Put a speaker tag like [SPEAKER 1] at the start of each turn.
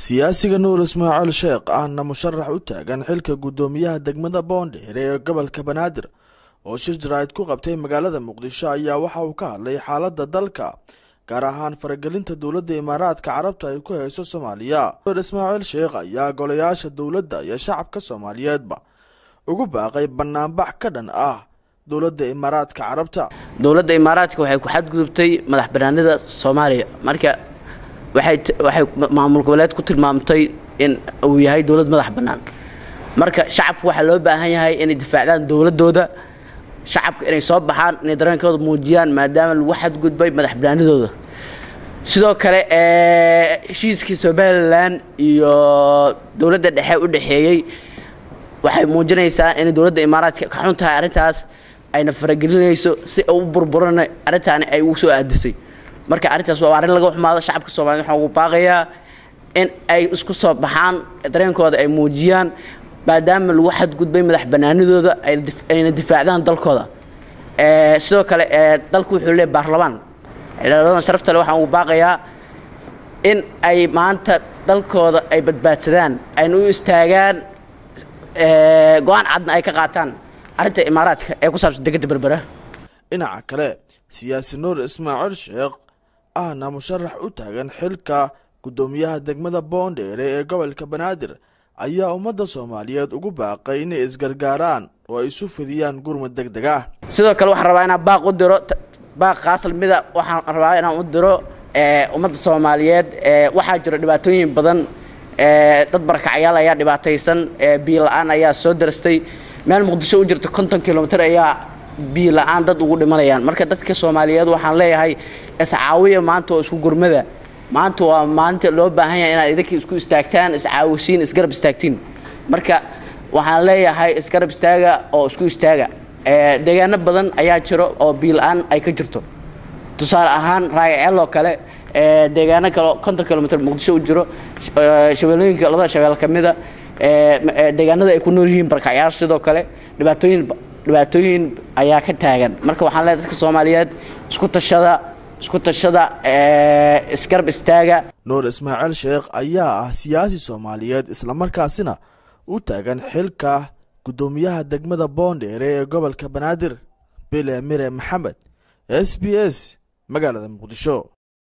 [SPEAKER 1] Siyaasiga Nuur Ismaaciil Sheekh ahna musharax u taagan xilka guddoomiyaha degmada Boondheere ee gobolka Banaadir oo shir jaraa'id ku qabtay magaalada Muqdisho ayaa waxa uu ka hadlay xaaladda dalka, gaar ahaan faragelinta dowladda Imaaraadka Carabta ay ku hayso Soomaaliya. Nuur Ismaaciil Sheekh ayaa golayaasha dowladda iyo shacabka Soomaaliyeedba ugu baaqay banaanbax ka dhan ah dowladda Imaaraadka Carabta.
[SPEAKER 2] Dowladda Imaaraadka waxay ku xadgudubtay madax banaanida Soomaaliya. Marka waxay maamul goboleed ku tilmaamtay in uu yahay dowlad madax bannaan. Marka shacabku waxaa loo baahan yahay inay difaacdaan dowladooda, shacabka inay soo baxaan, inay dareenkooda muujiyaan maadaama lagu xadgudbay madax bannaanidooda. Sidoo kale heshiiskii Somaliland iyo dowladda dhexe u dhexeeyey waxay muujinaysaa inay dowladda Imaaraadka ka xun tahay arrintaas, ayna faragelinayso si u burburana arrintaani ay ugu soo aadisay. Marka arrintaas waa arrin laga xumaado. Shacabka Soomaaliyeed waxaan ugu baaqayaa in ay isku soo baxaan, dareenkooda ay muujiyaan maadaama lagu xadgudbay madax bannaanidooda, ayna difaacdaan dalkooda. Sidoo kale dalku wuxuu leeyahay baarlamaan. Xildhibaanada sharafta leh waxaan ugu baaqayaa in ay maanta dalkooda ay badbaadsadaan, ayna u istaagaan, go'aan cadna ay ka qaataan arrinta Imaaraadka ee ku saabsan degada Berbera.
[SPEAKER 1] Dhinaca kale, siyaasi Nuur Ismaaciil Sheekh ahna musharax u taagan xilka guddoomiyaha degmada Boondheere ee gobolka Banaadir ayaa ummadda Soomaaliyeed ugu baaqay inay isgargaaraan oo ay isu fidiyaan gurmad degdeg ah.
[SPEAKER 2] Sidoo kale waxaan rabaa inaan baaq u diro, baaq khaas lamida waxaan rabaa inaan u diro ummadda Soomaaliyeed. Waxaa jira dhibaatooyin badan, dad barakacyaal ayaa dhibaataysan, biyo la'aan ayaa soo darastay. Meel Muqdisho u jirta 50 kilomitir ayaa biyo la'aan dad ugu dhimanayaan. Marka dadka Soomaaliyeed waxaan leeyahay iscaawiya maanta oo isku gurmada. Maanta waa maalinta loo baahan yahay inaad idinka isku istaagtaan, iscaawisiin, isgarab istaagtiin. Marka waxaan leeyahay isgarab istaaga oo isku istaaga. Deegaano badan ayaa jiro oo biyo la'aan ay ka jirto. Tusaale ahaan Raayaceel oo kale, deegaano kale 50 kilomitir Muqdisho u jiro, shabeellooyinka labada shabeelle ka mid a, deegaanada ay ku nool yihiin barakacyaal sidoo kale dhibaatooyin ayaa ka taagan. Marka waxaan leeyahay dadka Soomaaliyeed isku tashada, isku tashada, isgarab istaaga.
[SPEAKER 1] Nuur Ismaaciil Sheekh ayaa ah siyaasi Soomaaliyeed islamarkaasina u taagan xilka guddoomiyaha degmada Boondheere ee gobolka Banaadir. Bile Mire Maxamed, SBS, magaalada Muqdisho.